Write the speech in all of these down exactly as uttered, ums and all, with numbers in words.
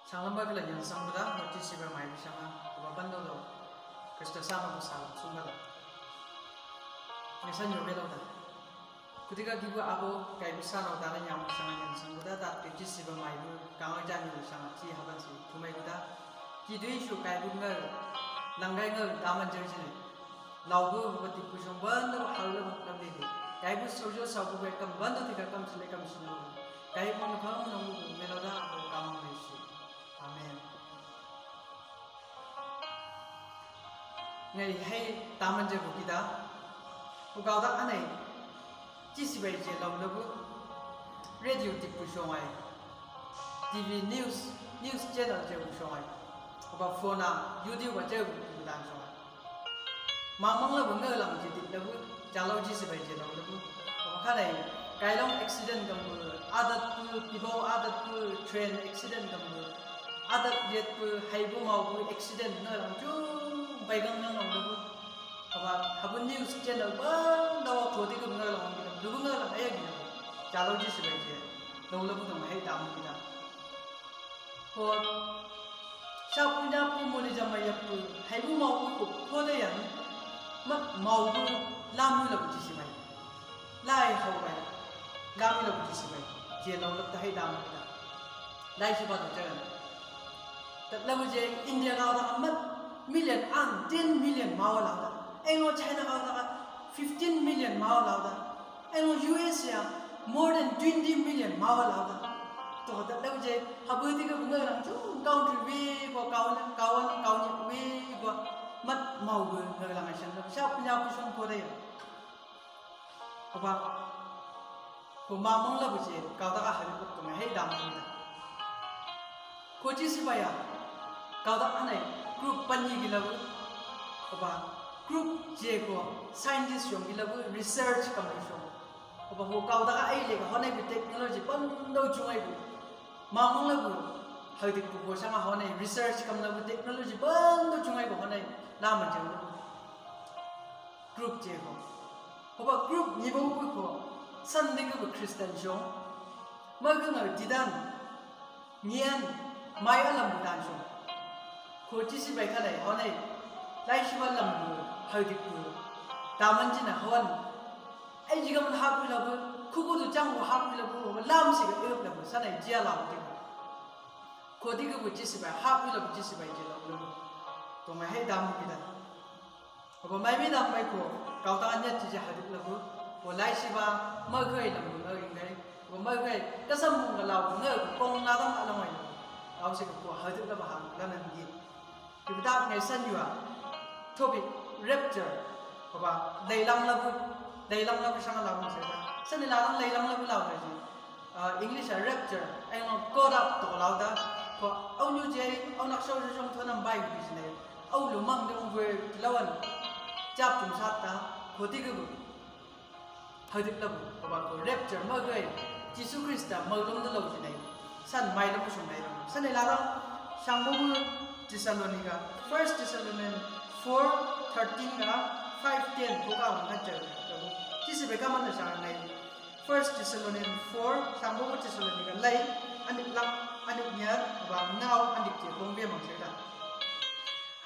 Sanglam ba kala yan sangbuda, noti siba mai bisanga, ba bando do, Krista sama ko salam sungba da. Ngesan yo belo da. Kutika gibu abo, kai bisa no dana nyam sanga yan sangbuda, da peti siba mai bu, kang jani sanga ci haban si, tumai buda. Ki dui su kai bu ngal, langgai ngal, daman jauh sini. Lau bu, ba tipu song bando, hau le bak lam dede. Kai bu sojo sa bu bai kam bando tiga kam sile kam sile. Kai bu no kam no bu melo da, abo kam no isi. Amen. Ngai hei taman je bukida. Ugau da anai. Ci sibai je lau labu. Radio tipu songai. T V news, news channel je bu songai. Uga phone a, YouTube a je bu dan songai. Mamang labu ngai lam je dik labu. Jalau ci sibai je lau labu. Uga kanai. Kailong accident gambu. Adat pu, pibau adat pu, train accident gambu. Adat yet pu, haibu mau pu accident ngai lam ju. Baigang ngai lau labu. Aba, habu news channel ba, dawa kodi gum ngai lau labu. Lubu ngai lam ayagi. Jalau ci sibai je. Lau labu dong hai damu kita. Ko, sapu nyapu moli jama yapu, haibu mau ku ko, ko da yan, ma, mau ku, lamu labu ci sibai. Lai hau bai, lamu labu ci sibai. Je lau lab ta hai damu kita. Lai siba tu jalan. Tat labu je India kau da amat, million an, ten million mau lau da. Engo China kau da fifteen million mau lau da. Eno U S ya, more than twenty million mawa lau da. To da lau je, habu tiga bu ngai lam ju, country we go, kawan, kawan, kawan we go, mat mau bu ngai lam asan, sa punya aku song ko da ya. Ko ba, ko mamang labu je, kau da ka hari ko ko hei dam da. Ko ci sibai a, kau da anai, group pani gi labu, ko ba, group je ko, scientist yong gi labu, research kam yong. Ko ba ko kau da ka ai le ka honai bi technology, ban dau cungai bu. Mamang labu, hau dik bu ko sanga honai, research kam labu, technology, ban dau cungai bu honai, lama jang labu. Group je ko. Ko ba group ni bu bu ko, san dik bu Christian yong. Magang au didan. Ngian, mai alam bu dan song. Ko ci sibai kalai, honai, lai siba lam bu, hau dik bu. Taman jina hon. Ai jiga man hak bu labu, kuku du jang bu hak bu labu, lam si ga euk labu, sanai jia lau dik. Ko dik bu ci sibai, hak bu labu ci sibai jia lau labu. Tonga hei dam bu kita. Ko ba mai mi dam mai ko, kau ta anya ci ja haduk lagu, ko lai siba, ma gai lam bu ngai ngai, ko ma gai, kasam bu ngalau bu ngai, ko kong na dam alam ngai. Kau si ko haduk labu hang, lanan di. Kita ngai san yua, topic, rapture, ko ba, lai lam labu, lai lam labu sanga lau ngai sa. Sani ladang lai lam labu lau ngai. Ah, English a rapture, ai ngo caught up to lau da, ko au nyu je, au nak sau sau thonam bai bi sine, au lu mang de ong gue lawan, jap tum sat ta, ko tiga bu, hadip labu, ko ba ko rapture, ma gai, Jisu Krista, ma lom da lau sine, san mai labu sung nai, san ladang, sang bu Thessalonica, First Thessalonians four thirteen ga five ten, ko ka wan ka jauh, labu, Jisu be ka mana sang nai, First Thessalonians four, sang bu Thessalonica lai, anik lak, anik niat, ba ngau, anik je, kong be mang seta.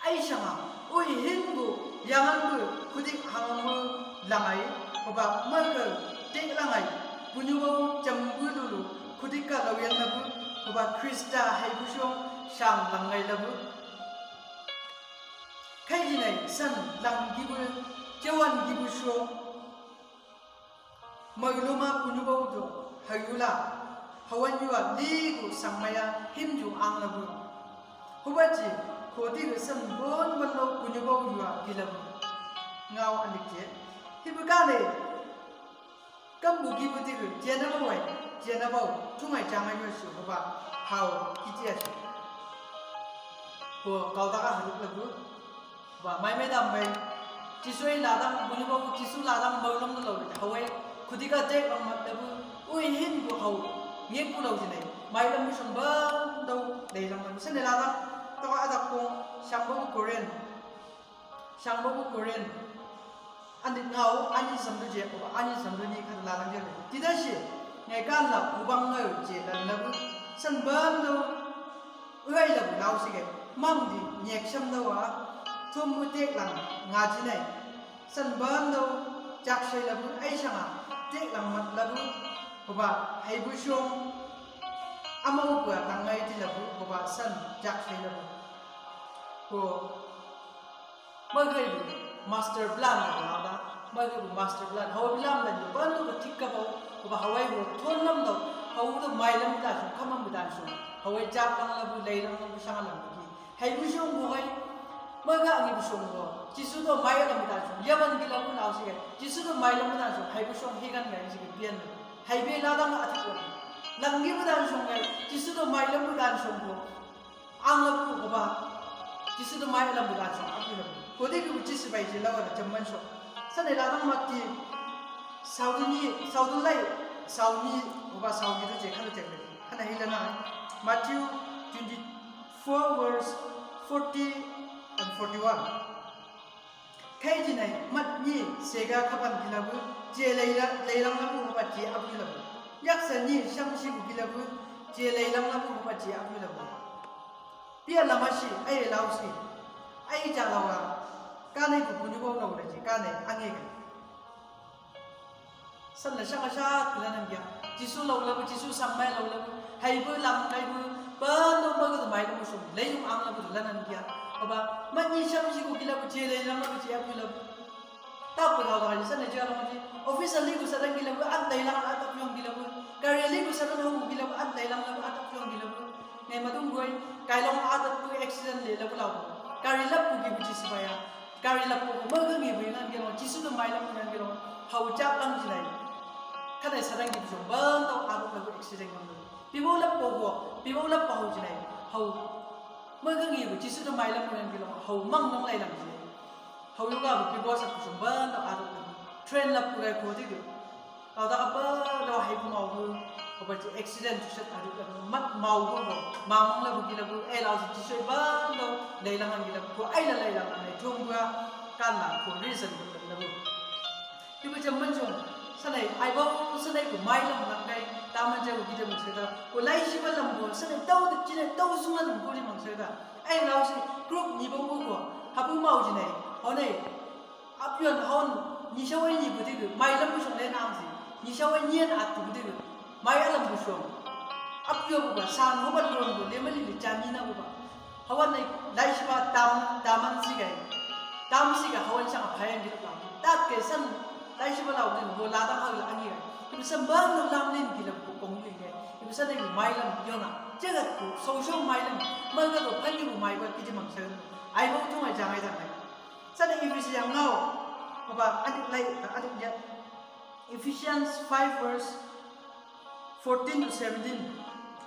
Ai sanga, ui hin bu, yangan bu, kudik hang bu, langai, ko ba merkel, tik langai, bunyu bu, jam bu lulu, kudik ka lau yan labu, ko ba Krista hai bu song, sang langai labu. Kai jinai, san, lang gi bu, jawan gi bu song, Maglum a kunyubau do, hayula, hawan yua ligu sangmaya himju ang labu. Hubaji, kodi ga san bon ban lau kunyubau yua gilabu. Ngau anik je. Hibukane, kambu gibu digu, jena bawai, jena bau, tungai janga yua su, huba, hau, kiti asu. Ko kau daga haduk labu. Ba, mai mai dam mai. Jisu ai ladang, bulu ba, Jisu ladang, bau lam da lau da. Hawai, kudi ka dek lam mat da bu. Ui hin bu hau. Ngek bu lau jinai. Mai lam bu sang bam dau, dai lam lam. Sene ladang, toka adak kong, sang ba bu Korean. Sang ba bu Korean. Ani ngau, ani sam du je, ani sam du ni kan ladang je. Tidak sih. Ngai kan la, ubang ngai je, dan lagu. San bam dau. lau sige, mang di nek sam dau a, thum bu teklang nga jinai. San ban dau jak sai labu, ai sanga teklang mat labu, hoba haibu song, amau bua lang ngai di labu, hoba san jak sai labu. Ko Mai gaibu master plan na da, mai gaibu master plan. Hawai lam dan, ban dau ka tik ka bau, ko ba hawai ho thon lam dau, hawai dau mai lam dan song, kamam dan song. Hawai jak lang labu, lai lang labu, sanga lam labu. Haibu song bo hai, mai ga ngi bu song bo. Jisu dau mai lam dan song, yaman gi labu na usi gai. Jisu dau mai lam dan song, haibu song higan gai, isi gai pian. Haibe ladang atik ko. Lang gi bu dan song gai, Jisu dau mai lam dan song bo. Ang labu ko ba, Jisu dau mai lam bu dan song, abu labu. Ko de bu Jisu bai je lawa da jamman song. Sa ne ladang Mati, saudi ni, saudi lai, saudi, ko ba saudi do je, kalo je. Kana hila na, Matthew twenty-four verse forty and forty-one. Kai jinai, mat ni sega kaban gi labu, je laila, lailang labu hoba je abu labu. Yaksa ni samsi bu gi labu, je lailang labu hoba je abu labu. Pia lamasi, ai lausi, ai jalawa, kanai bu kuni bau laula je, kanai ange kai. Sanna sanga sat kula nan dia. Jisu lau labu, Jisu sang mai lau labu. Haibu lam, haibu. Ban dau mai dau mai labu sum. Lai yung ang labu dau lanan dia. Aba, man ni siam si ku gila bu je lai lang labu je aku labu. Tapu lau labu, sanna jia labu je. Office ali ku sadang gila bu, at lai lang at apyong gila bu. Kari ali ku sadang hau gila bu, at lai lang labu at apyong gila bu. Ngai madung goi, kai long at apyong accident le labu lau. Kari labu gi bu Jisu baya. Kari lapu, maga ngi bu ngan gelo, Jisu dau mai lam ngan gelo, hau jak lam jinai. Kada sadang gi bu song, ban dau abu labu accident ngan gelo. Pibau lapu ho, pibau lapu hau jinai. Hau, maga ngi bu, Jisu dau mai lam ngan gelo, hau mang nong lai lam jinai. Hau yoga bu, pibau sa bu song, ban dau abu labu. Train lapu gai ko di gelo. Lau da ka ba, lau haibu mau bu, ko ba ji accident tu set adu ka mat mau bu, mau mang labu gila bu, eh, lau si Jisu ba, lau, lai langan gila bu, ai la lai langan, ai jom bu, kan la, ko reason bu, labu. Ibu jam manjong, sanai, ai bau, sanai ko mai lam lang kai, taman jago gila bu seda, ko lai si ba lam bu, sanai tau de, jinai tau sungan bu, di mang seda. Ai lau si, group ni bau bu ko, habu mau jinai, honai, Apyuan haon, ni sawai ni bu dege, mai lam bu song le nang si. Ni sawai ni an at bu dege. Mai alam bu song. Apyuan bu ba, san ho ba lon bu, le mali le jani na bu ba. Hawan nai, lai si ba tam, taman si gai. Tam si ga hawan sanga payan gila ba. Tat ke san, lai si ba lau dege, ho ladang hau la angi gai. Ibu san ba no lam len gila bu kong len gai. Ibu san nai mai lam yona. Jagat ku, so so mai lam. Mai ga do, pani bu mai ba, kiji mang sa. Ai bau tu mai jangai jangai. Sana Ephesians ngau, apa, adik lai, adik dia. Ephesians five verse fourteen to seventeen.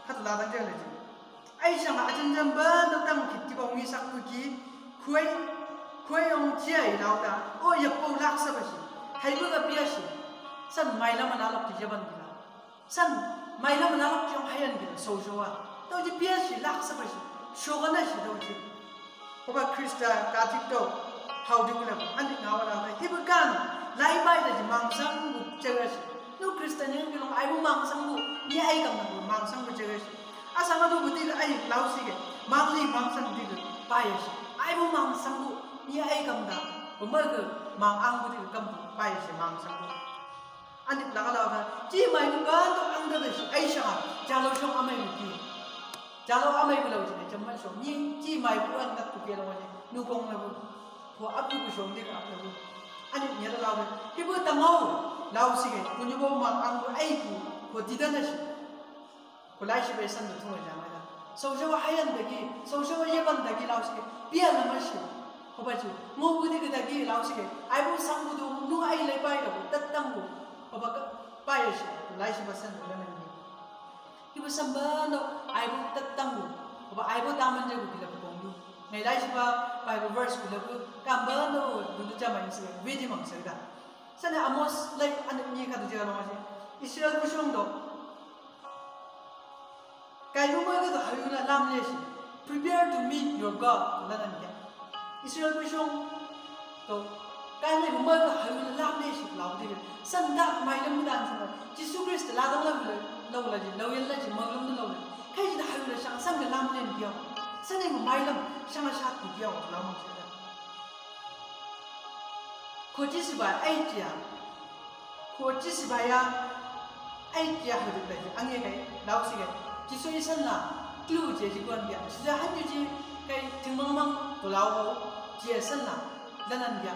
Kata ladang dia lagi. Ai sanga ajanjan ba datang kiti ba ngi sak kuki, kuai, kuai ong cia i lau da. O ya pau laksa basi. Hai ba ga pia si. San mai lama nalok di jaban gila. San, mai lam nalok kiong hayan gila, so so a. Tau ji pia si, lak sa ba si. So ga na si, tau ji. Ko ba Krista, ka tik to, hau di gula, andi ngawa la, ibu kan, lai bai da ji mangsang bu jaga si. Nu Krista ni gilong, ai bu mangsang bu, ni ai kam na bu, mangsang bu jaga si. Asa nga du bu di ai lau si ge, mangli mangsang di ge, bai si. Ai bu mangsang bu, ni ai kam da, bu ma ge, mang ang bu di ge, kam bu, bai si, mangsang bu. Ani laga laga, ci mai nu kan to ang da da si, ai sanga, jalo song amai bu ki. Jalo amai bu lau jine, jaman song, ni ci mai bu ang da ku ke lau jine, nu kong lau. Ko apu bu song de ka lau. Ani nya lau, ibu tangau, lau si ke, ku ni bo ma ang bu ai ku, ko di da na si. Ko lai si bai san da tunga jama da. Sau sau hayan dagi, sau sau yaban dagi lau si ke. Pia na masi. Ko ba ju. Ngo bu dagi dagi lau si ke. Ai bu sang bu du, nu ai lai bai da bu, tat tang bu. Ko ba ka, bai si. Lai si ba san da na ni. Ibu san ba no, ai bu tat tang bu. Ko ba ai bu taman ja bu bila bu kong du. Ngai lai si ba, bai bu verse bila bu. Kam ba no, du du jama ni si. Vidi mang sa da. Sana Amos lai anu ni ka du ja lau masi. Israel bu song do. Kai lu mai ga do hayu la lam le si. Prepare to meet your God. La nan ya. Israel bu song do. Kai lu mai ga hayu la lam le si lau de. San da mai lam dan song. Jisu Krist la dang la la la ji la la ji ma lam la la. Kai ji da hayu la sang sang la lam le ya. Sanai bo mailam sanga sat ku dia o lamang sida. Ko chisibai ai tia. Ko chisibai a ai tia hadu bai angge kai lau si kai. Chisoi san la clue je ji kuan dia. Sida han ji kai tingmangmang to lau ho je san la lanan dia.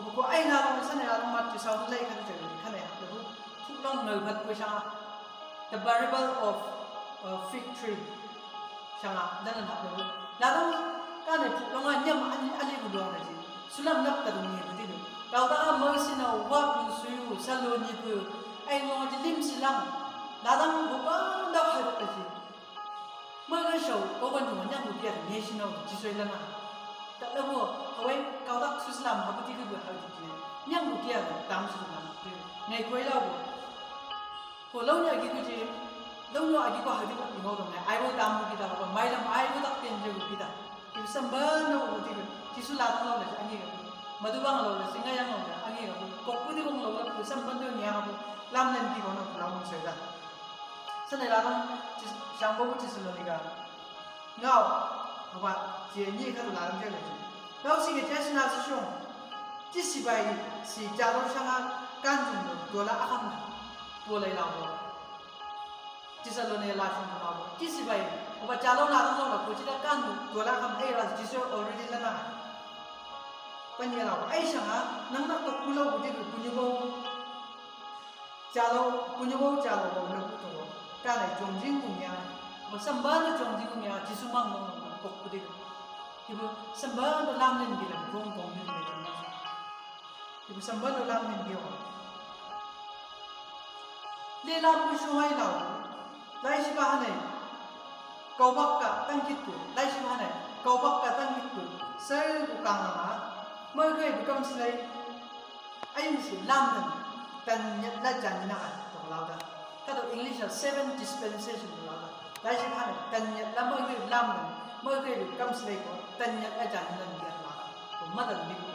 Ko ai na lamang sanai lamang mat ti sau lai kan je kan ai hadu. Phuklong ngai bat ko sanga. The parable of, uh, fig tree. Sanga, dan na hak lo. Ladang kane phuklong a niam ali, ali bu long na ji. Sulang nak tadu ni bu didu. Kau ta a mau sina wa bu suyu salo ni bu. Ai ngong ji lim silang. Ladang bu ba da hai bu ji. Mau ga shau, kau kan ju niam bu dia ni sina bu ji soi lana. Tak la bu, hawai kau tak suslam habu didu bu habu didu. Niam bu dia tam suslam. Ngai kuai la bu. Ko lau ni agi ku ji, lau ni agi ku hadi ku tingau dong ai, ai bo tam kita apa, mailam ai bo tak ten je ku kita. Ibu samban no ku ti ku, Jisu latang lau la angge ka. Madubang lau la, Singayang lau la angge ka. Kok ku di kong lau la, ku samban do ni apa, lam nen ki kono lau mong seda. Sana latang, Jis-, Sangbo ku Jisalonika. Ngau, apa, je ni ka tu latang je ku ji. Lau si ke je sina si shong. Chisibai si jalo sanga kanjung do dola akam na. Bolai lau bo. Chisalo ne la sung lau bo. Chisibai. Oba jalo na lau la ko chida kanjung dola akam ei la Jisu already la na. Panya lau. Ai sanga nang na to kulau bo di punyo bo. Jalo, punyo bo jalo bo na kuto. Kala jongjing kunya. Bo sambal jongjing kunya. Jisu mang mang kok kudi. Ibu sambal lam nen bilang kong kong ni. Ibu sambal lam nen bilang. Le lam ku suai lau. Lai si ba hanai. Kau bakka tangkit ku. Lai si ba hanai. Kau bakka tangkit ku. Sai ku kang ama. Mai kai bukam silai. Ai si lam nen. Tan nyat la jan na ka. Tong lau da. Kato English a seven dispensation lau da. Lai si ba hanai. Tan nyat la mai kai lam nen. Mai kai bukam silai ko. Tan nyat la jan na ni lau da. Ko madan bi ko.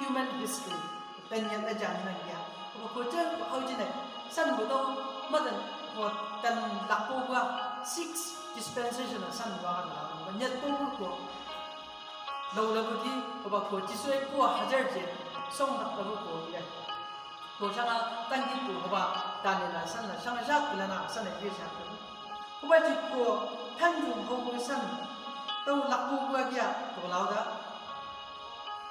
Human history. Tan nyat la jan na ya. Ko ko je ko hau jine. San bo to madan ko tan lak ko ga six dispensation san wa la. Nyat ko ko. Lo la ko ki ko ba ko Jisu e ko hajar je. Song dak la ko ya. Ko sanga tangkit ko ba tan la san la sanga sat la na san la ye sat. Ko ba ji ko tanjung ho ko san. Tau lak ko ga ya ko lau da.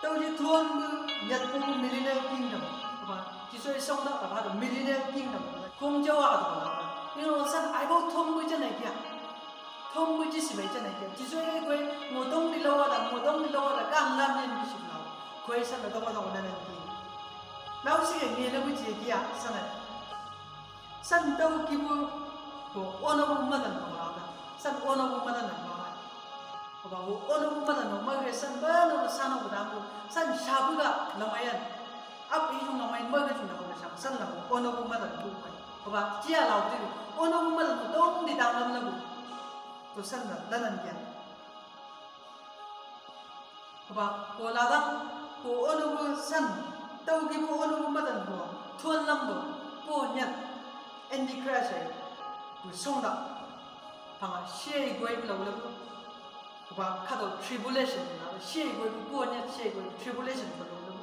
Tau ji thon bu nyat bu millennial kingdom. Apa, Jisu e song na apa tu millennial kingdom. Kong jawa tu apa. Ni lo san ai bo thon bu jana kia. Thon bu ji sibai jana kia. Jisu e koi ngotong di lawa da, ngotong di lawa da, kan lam ni bi sik lawa. Koi san na tong tong na na ki. Lau si ke ngi na bu ji kia, sana. San tau kibu ko ono bu madan ko lau da. San ono bu madan ko lau da. Ko ba ko ono bu madan no mai san ba no san no bu dan ko san shabu da lamayan. Ap i jung lamayan mai ka jung na ko san san na ko ono bu madan ko. Ko ba tia lau ti ono bu madan ko dong di dan lam na bu. To san na lanan dia. Ko ba, ko ladang, ko ono bu san, tau kibu ono bu madan ko, tuan lam do, ko nyat, Antichrist ai, bu song da, panga siai goi bu lau lau, ko ba, kato tribulation, siai goi bu, ko nyat siai goi, tribulation bu lau lau.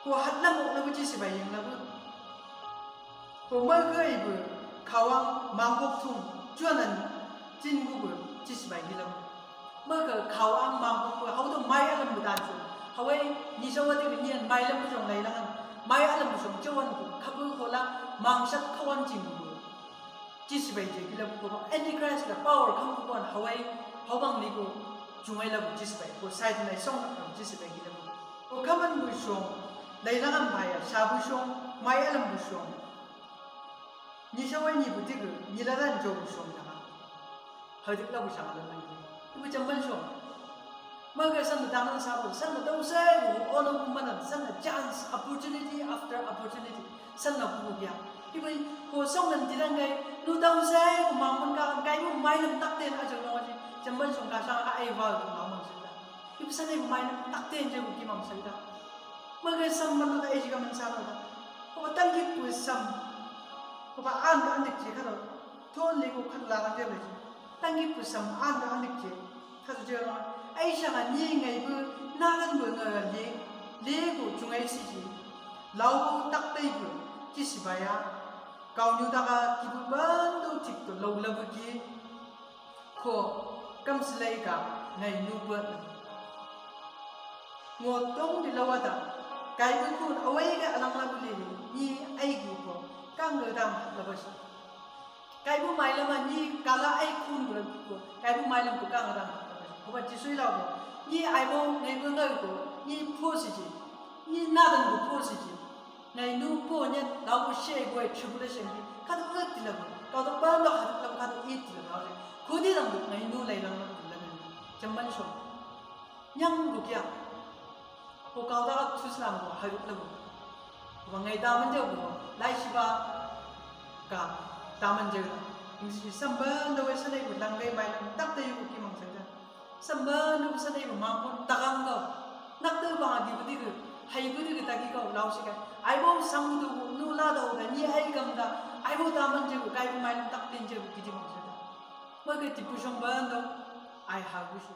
Ko hat lam lau bu ji sibai yang lau. Ko mai kai bu, kawang, mangkok tung, juanan, jin gu bu, ji sibai gi lau. Maka kawang mangkok ko hau to mai alam bu dan su. Hawai ni sawa ti ni an mai lam bu jong lai langan. Mai alam bu jong jawan ku. Kabu ko la mangsat kawan jing ku. Ji sibai je gila bu ko Antichrist la power kam ku kuan hawai hawang ni ko jumai la bu ji sibai. Ko side nai song la bu ji sibai gila bu. Ko kaman bu song. Lai langan mai a, sa bu song, mai alam bu song. Ni sawa ni bu ti ku, ni la dan jo bu song na. Hau dik la bu song la mai. Ibu jamban song. Maka san na tangan sa bu, san na tau sai bu, ono bu manan, san na chance, opportunity after opportunity, san na bu bu ya. Ibu ko song nan di dan kai, nu tau sai bu mamon ka, kai bu mai nan tak ten aja no aja. Jamban song ka sang ka ai ba bu mamon sida. Ibu san na bu mai nan tak ten je bu ki mamon sida. Maka san man na ai ji ka man san na. Ko ba tangkit bu san. Ko ba an ka an dik ji ka lo. Thon le ko ka la ka je ba ji. Tangki pusam an da anik ke. Katu jera. Aisang a ni ngai bu nagan bu ngai le. Le bu jungai siji. Lau bu tak tai bu. Kisi baya. Kau nyu daga kibu bandu tik tu lau labu ki. Ko kam silai ka ngai nu bu. Ngo tong di lawa da. Kai bu kun awai ga alang labu le. Ni ai gi ko. Kang ga dam labu si. Kaibu mailam a ni kala ai kun bula ko, kaibu mailam ko kang rang. Ko ba Jisu i lau ko, ni ai bo ngai bo ngai ko, ni po siji, ni nadan ko po siji. Ngai nu po ni lau ko shei ko ai tribulation ki, kadu ngai ti lau ko, kadu ba lau kadu lau kadu i ti lau ko. Ko di lau ko ngai nu lai lau ko lau ko. Jaman so. Nyang ko kia. Ko kau daga tuslam ko, hai duk lagu. Ko ngai daman jau ko, lai siba ka daman jau. Ing si samba na wai sanai ko, lang lai mai lang, tak ta yu ko kimang saja. Samba na wai sanai ko, mangkon takang ko. Nak ta bang agi budi ko, hai budi ko taki ko, lau si ka. Ai bau sang tu ko, nu la da ko, ni ai kam da. Ai bau daman jau ko, kai ko mai lang tak ten jau ko, kiti mang saja. Mai ke tipu song ban do, ai ha ko si.